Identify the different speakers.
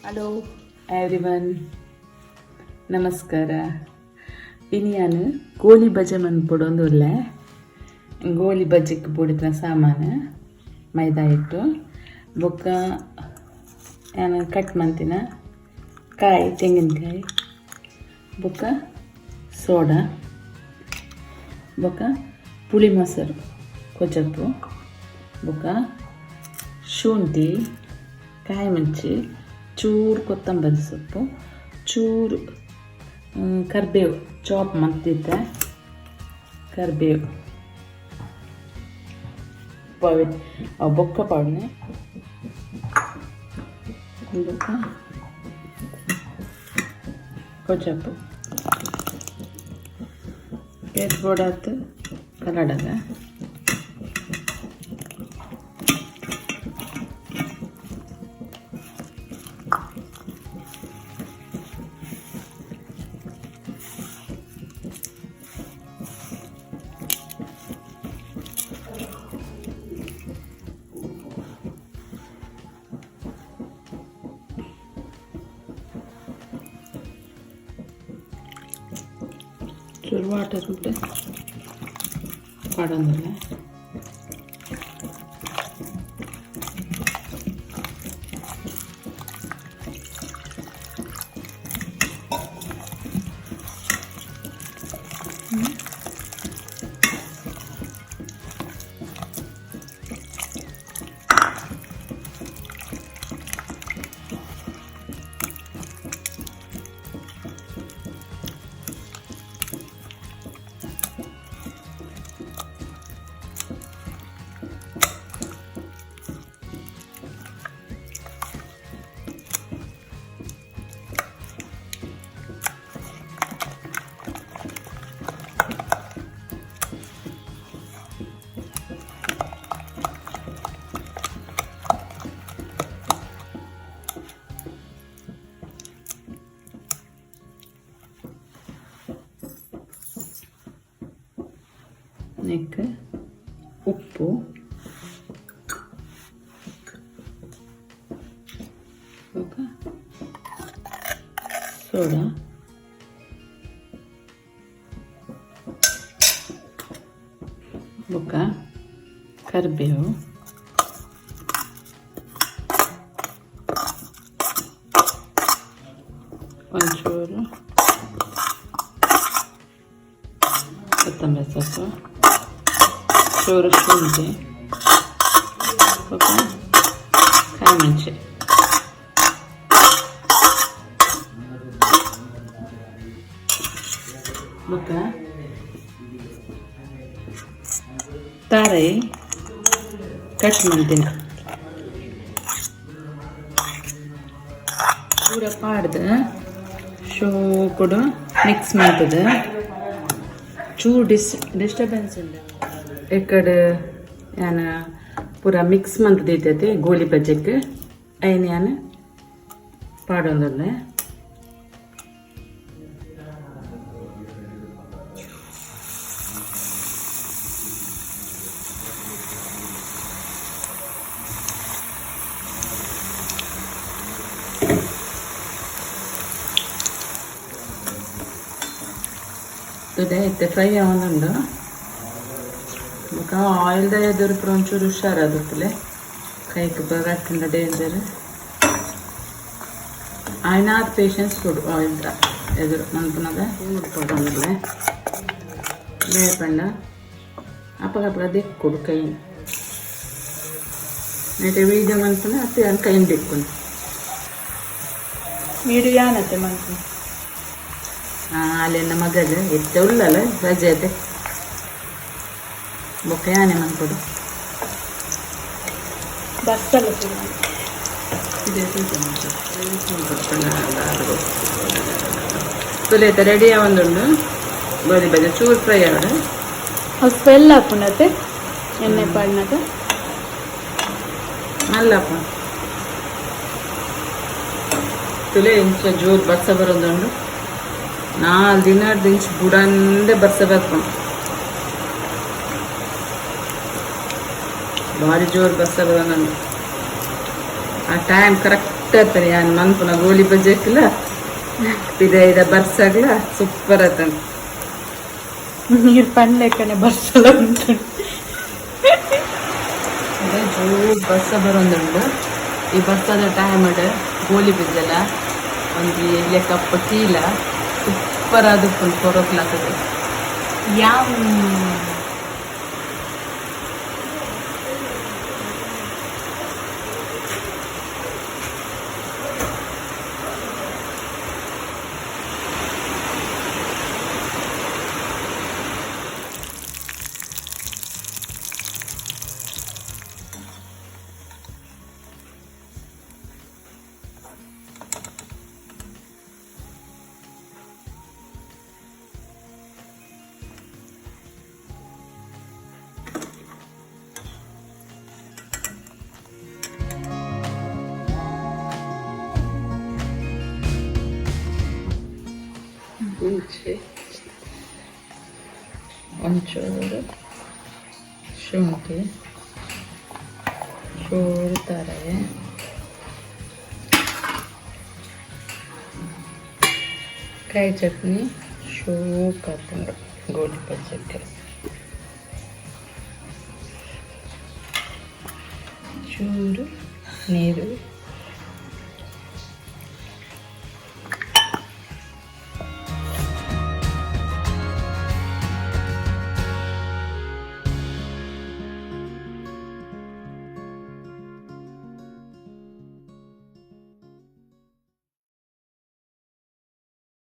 Speaker 1: Hello everyone, ನಮಸ್ಕಾರ. ಇನಿ ಯಾನ್ ಗೋಲಿ ಬಜೆ ಮನ್ಪೊಡೊಂದುಲ್ಲೆ. ಗೋಲಿ ಬಜೆಕ್ ಬೋಡಿತ್ತಿನ ಸಾಮಾನು: ಮೈದಾ ಹಿಟ್ಟು, ಬೊಕ್ಕ ಯಾನ್ ಕಟ್ ಮಂತಿನ ಕಾಯಿ, ತೆಂಗಿನಕಾಯಿ, ಬೊಕ್ಕ ಸೋಡಾ, ಬೊಕ್ಕ ಪುಳಿ ಮೊಸರು ಕೊಜಪು, ಬೊಕ್ಕ ಶುಂಠಿ, ಕಾಯಿ ಮುಂಚಿ, ಚೂರು ಕೊತ್ತಂಬರಿ ಸೊಪ್ಪು, ಚೂರು ಕರ್ಬೇವು ಚಾಪ್ ಮಲ್ತಿದ್ದೆ ಕರ್ಬೇವು ಪವಿ ಅವು ಬೊಕ್ಕ ಪಾಡ್ನೆ, ಬೊಕ್ಕ ಕೊಜಪು ಏತ್ ಬೋಡಾತ್ ಕಲಡಗ. ಚೂರು ವಾಟರ್ ಬಿಟ್ಟು ಪಾಡೊಂದುಲ್ಲೆ. ನೆಕ್ಕ್ ಉಪ್ಪು, ಬೊಕ್ಕ ಸೋಡಾ, ಬೊಕ್ಕ ಕರಿಬೇವು, ಒಂಚೂರು ಕೊತ್ತಂಬರಿ ಸೊಪ್ಪು, ಚೂರು ಶುಂಠಿ, ಬೊಕ್ಕ ಕಾಯಿ ಮೆಣಸು. ಬೊಕ್ಕ ತಾರೈ ಕಟ್ ಮಲ್ದಿನ ಪೂರ ಪಾಡ್ದು ಶೋಕುಡು ಮಿಕ್ಸ್ ಮಲ್ತುದು. ಚೂರು ಡಿಸ್ಟರ್ಬೆನ್ಸ್ ಉಂಡು. ಎಕ್ಕಡ್ ಯಾನ್ ಪೂರ ಮಿಕ್ಸ್ ಮಲ್ತ್ ದೀತೈತಿ ಗೋಲಿ ಬಜ್ಜೆಕ್, ಐನ್ ಯಾನ್ ಪಾಡೊಂದುಲ್ಲೆ. ತೂಲೆ, ಇತ್ತೆ ಫ್ರೈ ಆವೊಂದುಂಡು. ಬೊಕ ಆಯಿಲ್ದ ಎದುರು ಪೂರ ಒಂಚೂರು ಹುಷಾರಾದುಪ್ಪುಲೆ, ಕೈಕ್ ಬರತ್ತಂಡ ಡೇಂಜರ್. ಆಯ್ನಾತ್ ಪೇಷನ್ಸ್ ಕೊಡು ಆಯಿಲ್ದ ಎದುರು ಮನ್ಪುನಗ. ಪಾಡೊಂದುಲ್ಲೆ. ದಾಯೆ ಪಂಡ ಅಪಗಪಗ ದೆಕ್ಕೊಡು ಕೈನ್. ನೆಟೆ ವೀಡಿಯೋ ಮನ್ಪುನ ಅತ್ತೆ ಯಾನ್ ಕೈನ್ ದೆಕ್ಕುನು.
Speaker 2: ವೀಡಿಯೋ ಯಾನತ್ತೆ ಮನ್ಪುನ?
Speaker 1: ಅಲೆನ ಮಗಲ್ ಇತ್ತೆ ಉಲ್ಲಲ್ ರಜೆ ಅತೆ. ಬೊಕ್ಕ ಯಾನೆ ಮನ್ಪೊಡು.
Speaker 2: ಬಸ್ಸಲ್ಲ ಶುರು.
Speaker 1: ಇದೆ. ತುಲೇತ ರೆಡಿ ಆವೊಂದುಂಡು ಗೋಧಿ ಬಜೆ. ಚೂರು ಫ್ರೈ ಆವಡ್.
Speaker 2: ಅವು ಸ್ಮೆಲ್ ಆಪುಂಡತೆ ಎಣ್ಣೆ ಪಾಡ್ನಗ?
Speaker 1: ಮಲ್ಲಪ್ಪ, ತುಲೆ, ಇಂಚ ಜೋರು ಬರ್ಸ ಬರೋದುಂಡು. ನಾಲ್ ದಿನ ಇಂಚ ಬುಡಂದೆ ಬರ್ಸ ಬರ್ಪುಂಡು. ಭಾರಿ ಜೋರು ಬರ್ಸ ಬರೋನು. ಆ ಟೈಮ್ ಕರೆಕ್ಟ್ ಆಯ್ತಾನೆ. ಯಾನ್ ಮನ್ಪುನ ಗೋಲಿ ಬಜ್ಜೆಕ್ಲ ಇದೆ ಇದ ಬರ್ಸಾಗ್ಲ ಸೂಪರ್ ಆತನ.
Speaker 2: ನೀರು ಪನ್ಲೆಕ್ಕನೆ ಬರ್ಸಲ ಉಂಟು.
Speaker 1: ಅದೇ ಜೋರು ಬರ್ಸ ಬರೋದುಂಡು. ಈ ಬರ್ಸದ ಟೈಮ್ ಗೋಲಿ ಬಜ್ಜಲ ಒಂಜಿ ಎಲ್ಯ ಕಪ್ಪ ಟೀಲ ಸೂಪರ್ ಆದ 4 ಓ ಕ್ಲಾಕ್.
Speaker 2: ಯಾಮ್.
Speaker 1: ಇಂಚಿ ಒಂಚೂರು ಶುಂಠಿ, ಚೂರು ತಾರೆ, ಕಾಯಿ ಚಟ್ನಿ ಶೋಕ್ ಆತುಂಡು ಗೋಲಿ ಬಜ್ಜಕ್ಕೆ. ಚೂರು ನೀರು.